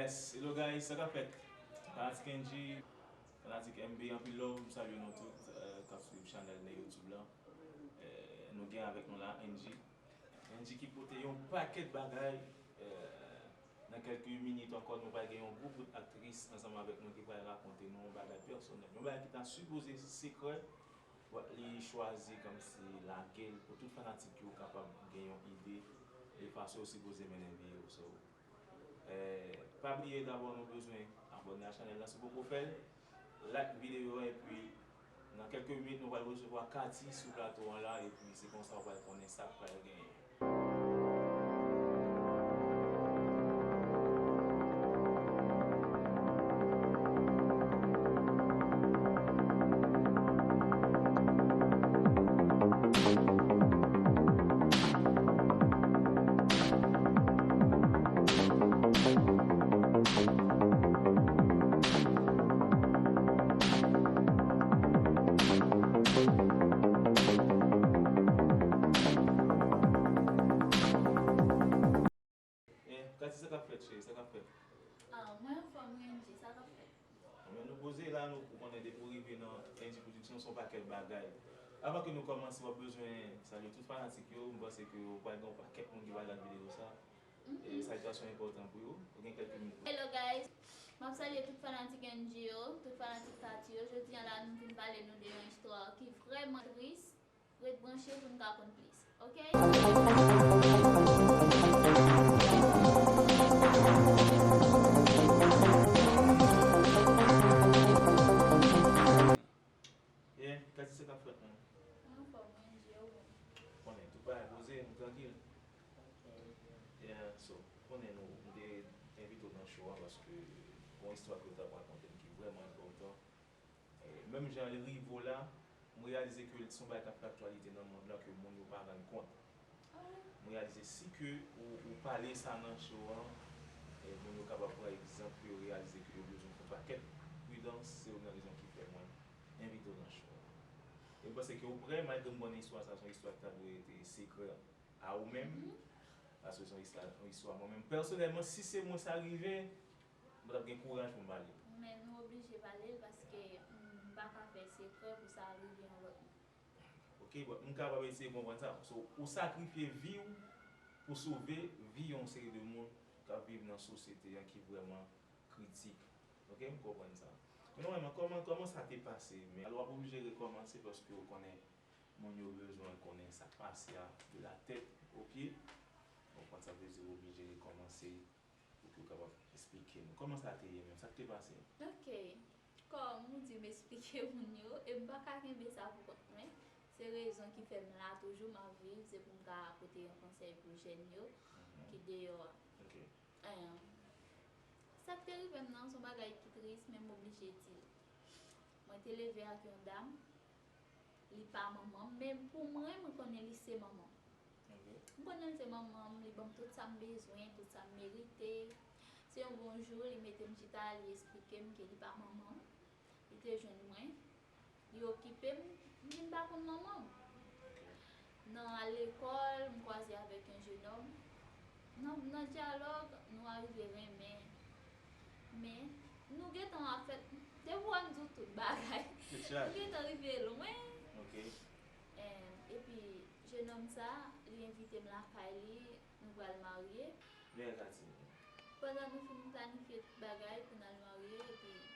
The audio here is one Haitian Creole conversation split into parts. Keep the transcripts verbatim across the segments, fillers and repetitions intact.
Yes, hello guys, sa k ap fèt? Fanatik Angie, fanatik M B, anpil love, m salye nou tout, eh, k ap swiv chanèl nan YouTube la. Eh, nou gen avèk nou la Angie. Angie ki pote yon pakèt bagay, eh, nan kèlke minit ankò, nou pral gen yon gwo bout aktris ansanm avèk nou ki pral rakonte nou yon bagay pèsonèl. Yon bagay ki ta sipoze sekrè, but li chwazi kòmsi lage l pou tout fanatik yo kapab gen yon ide de fason yo sipoze mennen vi yo. So, eh, pa bliye dabò nou bezwen abòne a chanèl la si w poko fè l, like videyo a, epi nan kèlke minit nou pral resevwa Katy sou plato an la, epi se konsa w pral konnen sa k pral genyen. Eh, Katy, sa k ap fèt, cheri? Sa k ap fèt? Ah, mwen anfòm wi, Angie, sa k ap fèt? Anben, nou poze la, nou, ou konnen depi w rive nan Angie Production, se yon pakèt bagay. Avan ke nou kòmanse, w ap bezwen salye tout fanatik yo. M panse ke w pral gen yon pakèt moun ki pral gade videyo sa. E, mhm, salitasyon enpòtan pou yo. Ou gen kèlke minit pou... Hello guys, m ap salye tout fanatik Angie yo, tout fanatik Katy yo. Jodi a la, nou vin pale nou de yon istwa ki vrèman tris. Ret branche pou n ka konn plis. Oke? Yeah, Katy, sa k ap fèt, man? Mwen anfòm, mwen, Angie, ou menm? Konnen, tout bagay poze, nou trankil. Yeah, so, konnen nou, m te envite w nan show a paske gon istwa ke w t ap rakonte m ki vrèman enpòtan. Eh, menm jan l rive w la, m reyalize ke se yon bagay k ap fè aktyalite nan mond lan ke moun yo pa rann kont. M reyalize si ke ou, ou pale sa nan show an, eh, moun yo kapab pran egzanp pou yo reyalize ke yo bezwen fè yon pakèt pridans, se youn nan rezon ki fè mwen envite w nan show an. E m panse ke ou prè, malgre m konnen istwa sa se yon istwa ki ta dwe rete sekrè a ou menm, paske se yon istwa, yon istwa mwen menm. Pèsonèlman, si se mwen sa rive, mwen t ap gen kouraj pou m pale l. Men nou oblije pale l paske m pa ka fè sekrè pou sa rive yon lòt moun. Oke, bon, m kapab eseye konprann sa. So, ou sakrifye vi w pou sove vi yon seri de moun k ap viv nan sosyete an ki vrèman kritik. Oke, m konprann sa. Men nòmalman, kòman, kòman sa te pase? Men alò, w ap oblije rekòmanse paske w konnen moun yo bezwen konnen sa k pase a de la tèt o pye. Ou konprann sa vle di, w oblije rekòmanse pou ke w kapab esplike nou kòman sa te ye menm, sa k te pase. Oke. Kòm ou di m esplike moun yo, e m pa ka kenbe sa pou kont mwen. Se rezon ki fè m la toujou, m ap viv, se pou m ka pote yon konsèy pou jèn yo ki deyò a. Oke. Em, sa k te rive m nan, se yon bagay ki tris, men m oblije di l. Mwen te leve ak yon dam, li pa manman m, men pou mwen, mwen konnen li se manman m. Oke. M konnen l se manman m, li ban m tout sa m bezwen, tout sa m merite. Se yon bon jou, li mete m chita, li esplike m ke li pa manman m. Li te jwenn mwen, li okipe m, m vin pa konn manman m. Oke. Nan al lekòl, m kwaze avèk yon jenòm. Nan, nan dyalòg, nou arive renmen. Men, nou gentan ap fè, depi w wè m di w tout bagay, nou gentan rive lwen. Oke. Em, epi, jenòm sa, li envite m lakay li, nou pral marye. Bèl Katy. Pandan nou fin planifye tout bagay pou n al marye, epi yon...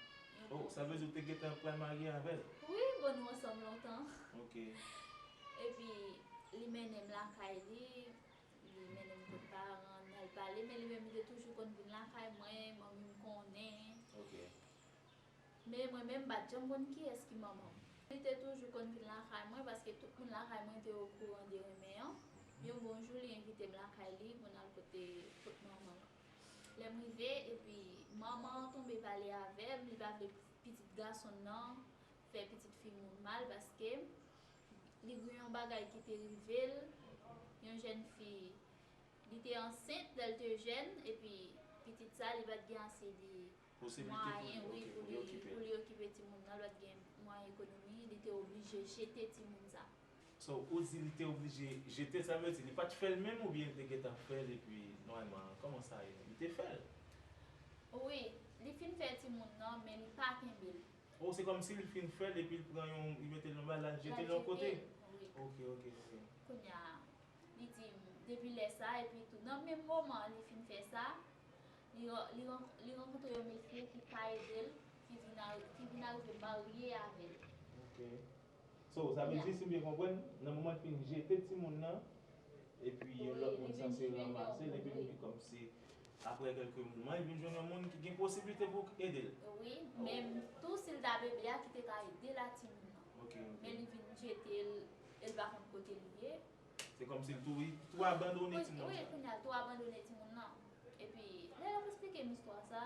Oh, sa vle di w te gentan pral marye avè l? Wi, bon, nou ansanm lontan. Oke. Epi, li mennen m lakay li, li mennen m kot paran, n al pale, men li menm, li te toujou konn vin lakay mwen, manmi m konnen. Oke. Men mwen menm, m pa t janm konn kiyès ki manman m. Li te toujou konn vin lakay mwen, paske tout moun lakay mwen te okouran de renmen an. Yon bon jou, li envite m lakay li pou n al kote kot manman l. Lè m rive, epi manman an tonbe pale avè m, li pa vle pitit gason l nan fè pitit fi moun mal, paske li gen yon bagay ki te rive l, yon jèn fi, li te ansent lè l te jèn, epi pitit sa, li pa t gen ase de mwayen, wi, pou li, pou li okipe timoun nan, l pa t gen mwayen ekonomi, li te oblije jete timoun sa. So, ou di li te oblije jete, sa vle di li pa t fè l menm oubyen li te gentan fè l epi nòmalman, kòman sa ye? Li te fè l. Wi, li fin fè timoun nan, men li pa kenbe l. Oh, se kòmsi li fin fè l epi l pran yon, li mete l nan bagay la, l jete l yon kote. Ok, ok, ok. Kounye a, li di m, depi lè sa, epi tou, nan menm moman li fin fè sa, li, li, li rankontre yon mesye ki pa ede l, ki vin, ki vin arive marye avè l. Ok. So, sa vle di, si m byen konprann, nan moman l fin jete timoun nan, epi yon lòt moun sanse ranmase l, epi li vin kòmsi, apre kèlke moman, li vin jwenn yon moun ki gen posiblite pou ede l. Wi, men tou si l ta bebe a ki te ka ede l ak timoun nan. Men li vin jete l, e l pa konn kote l ye. Se kòmsi l tou, li tou abandone timoun nan. Wi, kounye a l tou abandone timoun nan. Epi, lè l ap esplike m istwa sa,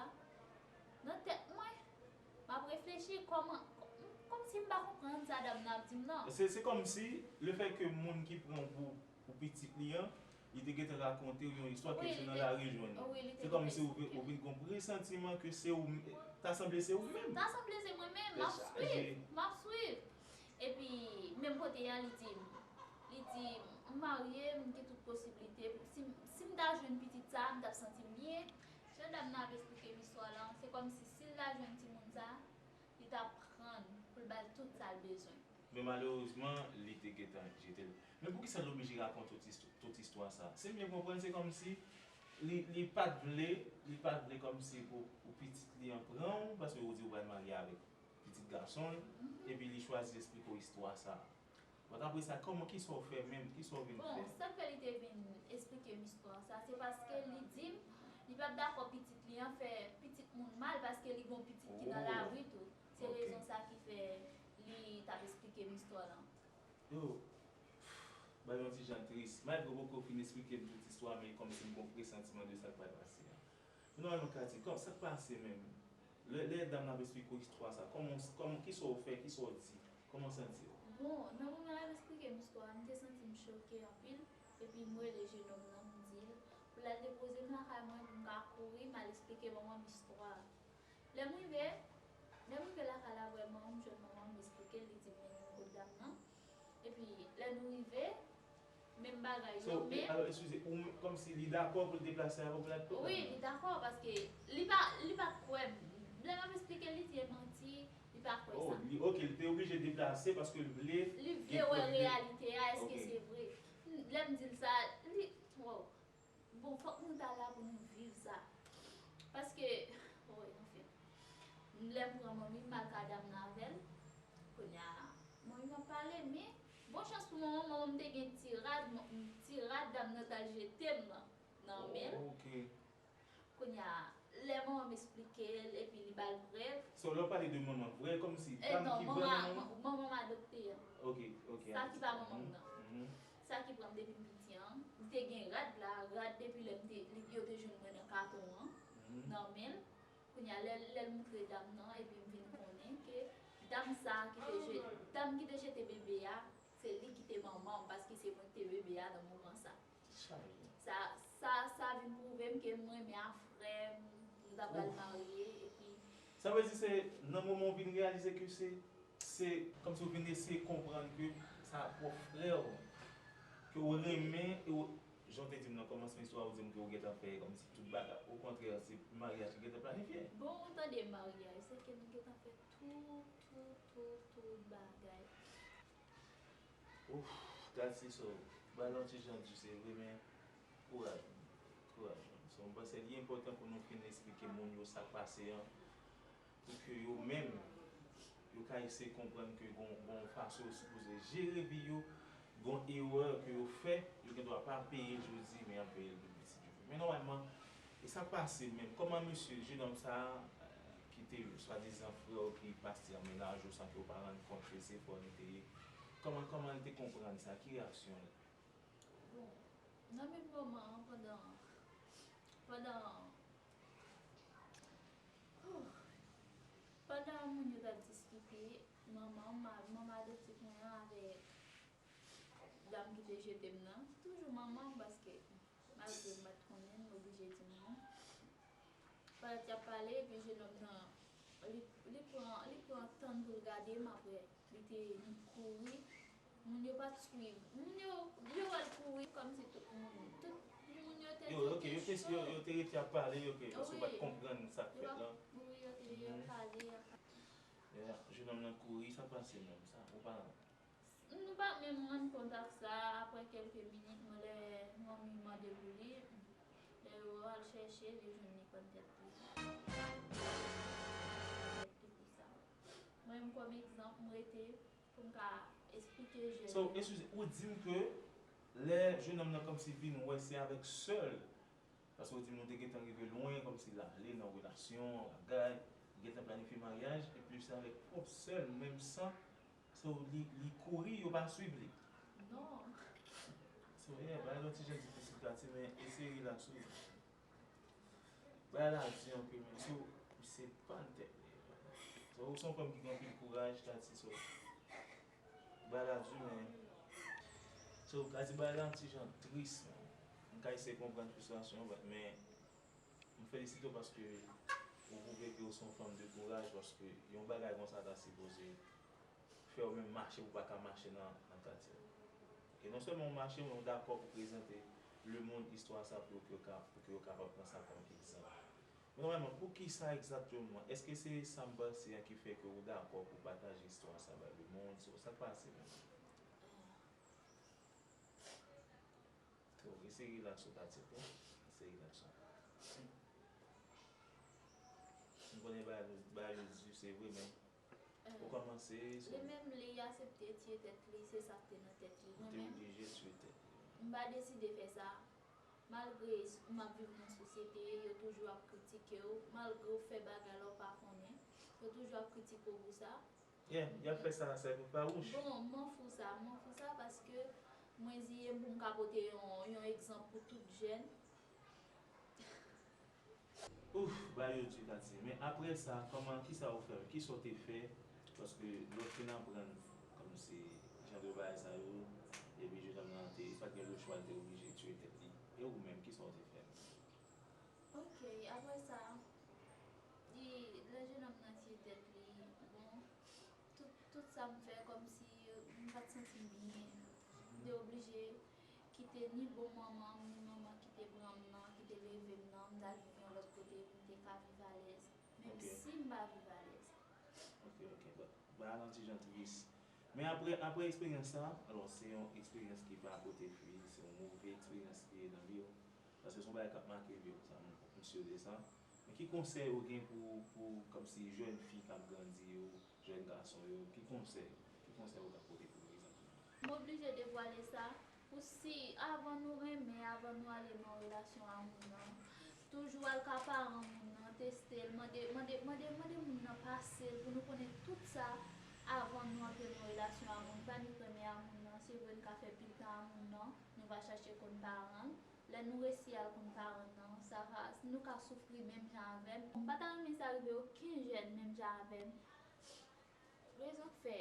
nan tèt mwen, m ap reflechi kòman, kòmsi m pa konprann sa dam nan ap di m nan. Se, se kòmsi lefètke moun ki pran w pou, pou pitit li an, li te gentan rakonte w yon istwa ke se nan lari l jwenn li. Se kòmsi ou, ou vin gon presantiman ke se ou, ta sanble se ou menm. Ta sanble se mwen menm, m ap swiv, m ap swiv. Epi, menm kote a, li di m, li di, m marye, m gen tout posiblite, si, si m ta jwenn pitit sa, m t ap santi m byen. Jan dam nan ap esplike m istwa lan, se kòmsi si l ta jwenn timoun sa, li t ap pran l pou l ba l tout sa l bezwen. Men malerezman, li te gentan jete l. Men poukisa l oblije rakonte tout istwa, tout istwa sa? Si m byen konprann, se kòmsi li, li pa t vle, li pa t vle kòmsi pou, pou pitit li an pran w, paske ou di ou pral marye avèk pitit gason l, epi li chwazi esplike w istwa sa. Donk apre sa, kòman, kisa w fè menm, kisa w vin fè? Bon, sa k fè li te vin esplike m istwa sa, se paske li di m, li p ap dakò pitit li an fè pitit moun mal, paske li gon pitit ki nan lari tou. Se rezon sa ki fè li t ap esplike m istwa lan. Yo, bay yon ti jan tris. Malgre w poko fin esplike m tout istwa, men kòmsi m gon presantiman de sa k pral pase a. Nòmalman, Katy, kòman sa k pase menm? Lè, lè dam nan ap esplike w istwa sa, kòman, kòman, kisa w fè, kisa w di? Kòman w santi w? Bon, nan moman l ap esplike m istwa a, m te santi m choke anpil, epi m rele jenòm nan, m di l pou l al depoze m lakay mwen pou m ka kouri, m al esplike manman m istwa a. Lè m rive, lè m rive lakay la vrèman, m jwenn manman m, m esplike l, li di m mennen m kot dam nan. Epi, lè nou rive, menm bagay yo, men. So, alò, eskize, ou, kòmsi li dakò pou l deplase avè w pou l al kot dam nan? Wi, li dakò, paske li pa, li pa t kwè m. Lè m ap esplike l, li di e manti, li pa kwè sa. Oh, li, ok, li te oblije deplase paske l vle. Li vle wè reyalite a, èske se vre. Lè m di l sa, li, wow. Bon, fòk nou ta la pou nou viv sa. Paske, woy, anfen. Lè m pran manmi m, m al ka dam nan avè l. Kounye a, manmi m ap pale, men, bon chans pou manman m, manman m te gen ti rad, ti rad dam nan t al jete m nan, nan men l. Kounye a, lè manman m esplike l, epi li ba l prèv. So, lè w pale de manman, vrè, kòmsi, dam ki vrèman manman w? Manman m adopte an. Ok, ok. Sa ki pa manman m nan. Sa ki pran m depi m piti an, li te gen rad la, rad depi lè m te, li, yo te jwenn mwen nan katon an, nan men l. Kounye a, lè, lè l moutre dam nan, epi m vin konnen ke dam sa a ki te je-, dam ki te jete bebe a, se li ki te manman m, paske se mwen ki te bebe a nan moman sa. Sa, sa, sa vin pwouve m ke m renmen a frè m, nou ta pral marye, epi. Sa vle di se nan moman w vin reyalize ke se Se kòmsi w vin eseye konprann ke sa pwòp frè w, ke w renmen, e w, jan w te di m nan kòmansman istwa a, ou di m ke w gentan fè kòmsi tout bagay. Okontrè, se maryaj ki gentan planifye. Bon, ou tande maryaj, se ke nou gentan fè tout, tout, tout, tout bagay. Ouf, Katy, so, bagay la yon ti jan di, se vre, men kouraj, man. Kouraj, man. So, m panse li enpòtan pou nou fin esplike moun yo sa k pase an. Pou ke yo menm, yo ka eseye konprann ke gon, gon fason yo sipoze jere vi yo, gon erè ke yo fè, yo gen dwa pa peye l jodi, men y ap peye l pi piti ke yo fè. Men nòmalman, e sa k pase menm, kòman mesye, jenòm sa a, ki te swadizan frè w ki pase an mennaj ou san ke w pa rann kont ke se frè w li te ye, kòman, kòman l te konprann sa, ki reyaksyon l? Bon, nan menm moman an, pandan, pandan, pandan moun yo t ap diskite, manman m, manman adoptif mwen an avèk dam ki te jete m nan, toujou manman m, paske malgre m pa t konnen l, m oblije di manman m. Pandan y ap pale, epi jenòm nan, li, li pran, li pran tan l pou l gade m, apre li te kouri. Moun yo pa t swiv. Moun yo, yo wè l kouri kòmsi tout moun, tout moun yo te Yo, ok, yo te, yo, yo te rete ap pale, ok, paske yo pa t konpranprann sa k fèt lan. Wi, yo te ap pale, ap pale. Yeah, jenòm nan kouri, sa k pase menm sa? Ou pa. Nou pa t menm rann kont ak sa, apre kèlke minit, mwen lè manmi mande pou li, lè yo al chèche, li jwenn li pran tèt li. Tèt li pou sa. Mwen menm kòm egzanp, m rete pou m ka esplike jèn yo. So, eskize, ou di m ke lè jenòm nan kòmsi vin wè se avèk sè l, paske ou di m nou te gentan rive lwen, kòmsi l ale nan relasyon, bagay, li gentan planifye maryaj, epi se avèk pwòp sè l, menm san, so, li, li kouri, yo pa swiv li. Non. So, yeah, bagay la yon ti jan difisil, Katy, men eseye rilaks ou. Bagay la di anpil, men so, misye pann tèt li. So, ou se yon fanm ki gen anpil kouraj, Katy, so, bagay la di, men, so, Katy, bagay la yon ti jan tris, men. M ka eseye konprann fristrasyon w, but, men, m felisite w paske ou pwouve ke w se yon fanm de kouraj, paske yon bagay konsa ta sipoze fè w menm mache pou w pa ka mache nan, nan katye. E non sèlman w mache, men w dakò pou prezante lemonn istwa sa pou yo, ke yo ka, pou ke yo kapab pran sa kòm egzanp. Men nòmalman, poukisa egzakteman? Èske se sa m panse a ki fè ke w dakò pou pataje istwa sa bay lemonn? Se sa k pase menm? Tro, eseye rilaks ou, Katy, ok? Eseye rilaks ou. M konnen bagay yo, bagay yo di, se vre, men ou kòmanse, so. Li menm, li aksepte tiye tèt li, se sa k te nan tèt li. Mwen menm, m pa deside fè sa. Malgre m ap viv nan sosyete, yo toujou ap kritike w, malgre w fè bagay la w pa konnen, yo toujou ap kritike w pou sa. Yeah, y ap fè sa, sa e pou pa wouch. Bon, m anfou sa, m anfou sa paske mwen di e m pou m ka pote yon, yon egzanp pou tout jèn. Ouf, bagay yo di, Katy. Men apre sa, kòman, kisa ou fè? Kisa w te fè? Paske lè w fin aprann kòmsi jan de bagay sa yo, epi jenòm nan te, pa t gen lechwa, l te oblije tiye tèt li. E ou menm, kisa w te fè? Ok, apre sa, li, lè jenòm nan tiye tèt li, bon, tout, tout sa m fè kòmsi m pa t santi m byen. M te oblije kite ni bon manman m, ni manman ki te pran m nan, ki te leve m nan, m t al viv yon lòt kote pou m te ka viv alèz. Menm si m pa viv alèz. Ok, ok. Bagay la yon ti jan tris. Men apre, apre eksperyans sa, alò, se yon eksperyans ki pa pote fwi, se yon move eksperyans ki ye nan vi w. Paske se yon bagay k ap make vi w, sa, m, m si de sa. Men ki konsèy ou gen pou, pou, kòmsi jèn fi k ap grandi yo, jèn gason yo, ki konsèy, ki konsèy ou ka pote pou yo egzakteman? M oblije devwale sa, pou si, avan nou renmen, avan nou ale nan relasyon a moun nan, toujou al ka paran moun nan, teste l, mande, mande, mande, mande moun nan pase l, pou nou konnen tout sa, avan nou antre nan relasyon a moun, pa nik renmen a moun nan, se vre n ka fè pil tan a moun nan, nou va chache konn paran l, lè nou resi al konn paran l nan, sa va, nou ka soufri menm jan avè m. M pa ta renmen sa rive okenn jèn menm jan avè m. Rezon k fè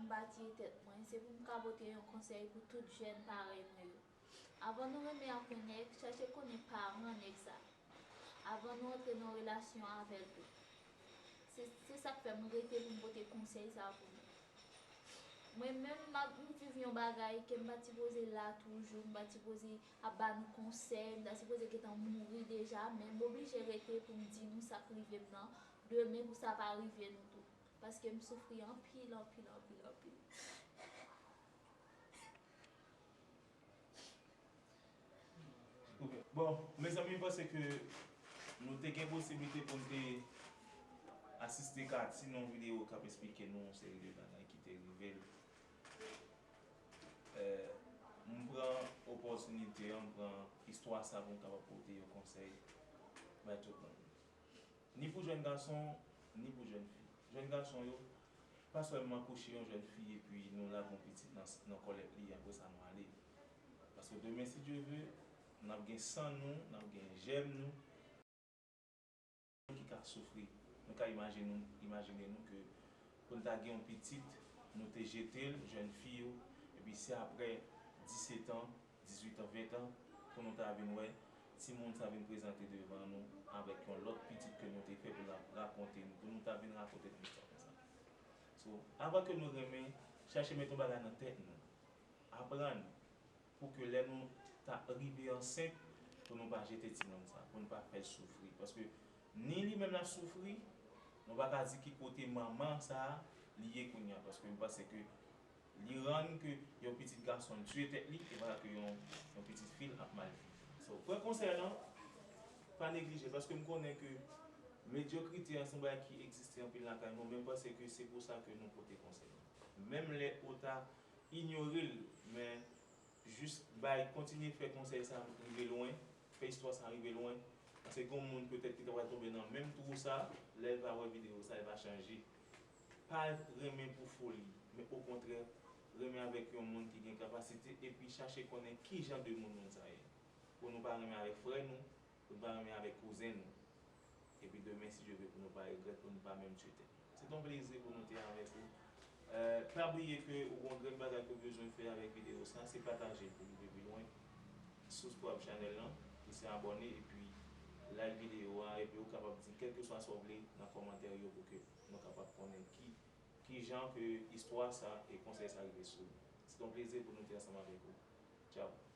m pa tiye tèt mwen, se pou m ka pote yon konsèy pou tout jèn parèy mwen yo. Avan nou renmen ak yon nèg, chache konnen paran nèg sa. Avan nou antre nan relasyon avè l tou. Se, se sa k fè m rete pou m pote konsèy sa pou nou. Mwen menm, m ap, m viv yon bagay ke m pa t sipoze la toujou, m pa t sipoze ap ba nou konsèy, m ta sipoze gentan mouri deja, men m oblije rete pou m di nou sa k rive m nan, demen pou sa pa rive nou tou. Paske m soufri anpil, anpil, anpil, anpil. Bon, mezanmi, m panse ke nou te gen posiblite pou n te asiste Katy nan yon videyo k ap esplike nou yon seri de bagay ki te rive l. Eh, m pran opòtinite an, m pran istwa sa pou m kapab pote yon konsèy bay tout moun. Ni pou jèn gason, ni pou jèn fi. Jèn gason yo, pa sèlman kouche yon jèn fi epi nou lage yon pitit nan, nan kòlèt li, apre sa nou ale. Paske demen, si Dye ve, n ap gen san nou, n ap gen jèm nou ki ka soufri. Nou ka imajine nou, imajine nou ke pou n ta gen yon pitit, nou te jete l, jèn fi yo, epi se apre disèt an, dizuit an, ven an, pou nou ta vin wè timoun sa vin prezante devan nou avèk yon lòt pitit ke nou te fè pou l ap rakonte nou, pou nou ta vin rakonte nou istwa konsa. So, avan ke nou renmen, chache mete yon bagay nan tèt nou. Aprann pou ke lè nou ta rive ansent, Pou nou pa jete timoun sa, pou nou pa fè l soufri. Paske ni li menm l ap soufri, nou pa ka di ki kote manman sa a li ye kounye a. Paske m panse ke li rann ke yon pitit gason l tiye tèt li, e vwala ke yon, yon pitit fi l ap mal viv. So, pran konsèy lan, pa neglije, paske m konnen ke medyokrite a se yon bagay ki egziste anpil lakay nou, men m panse ke se pou sa ke nou pote konsèy lan. Menm lè ou ta inyore l, men jis bay, kontinye fè konsèy sa rive lwen, fè istwa sa rive lwen. Paske gen moun petèt ki ta pral tonbe nan menm twou sa, lè l va wè videyo sa, l va chanje. Pa renmen pou foli, men okontrè, renmen avèk yon moun ki gen kapasite epi chache konnen ki jan de moun moun sa ye. Pou nou pa renmen avèk frè nou, pou nou pa renmen avèk kouzen nou. Epi demen, si Dye vle, pou nou pa regrèt, pou nou pa menm tiye tèt nou. Se t on plezi pou nou te avèk ou. Euh, pa bliye ke ou gon grenn bagay ke w bezwen fè avèk videyo sa, se pataje l pou l rive pi lwen. Subscribe chanèl lan, ki se abòne, epi like videyo a, epi ou kapab di kèlkeswa sa w vle nan kòmantè yo pou ke nou kapab konnen ki, ki jan ke istwa sa e konsèy sa rive sou ou. Se t on plezi pou nou te ansanm avèk ou. Tchao.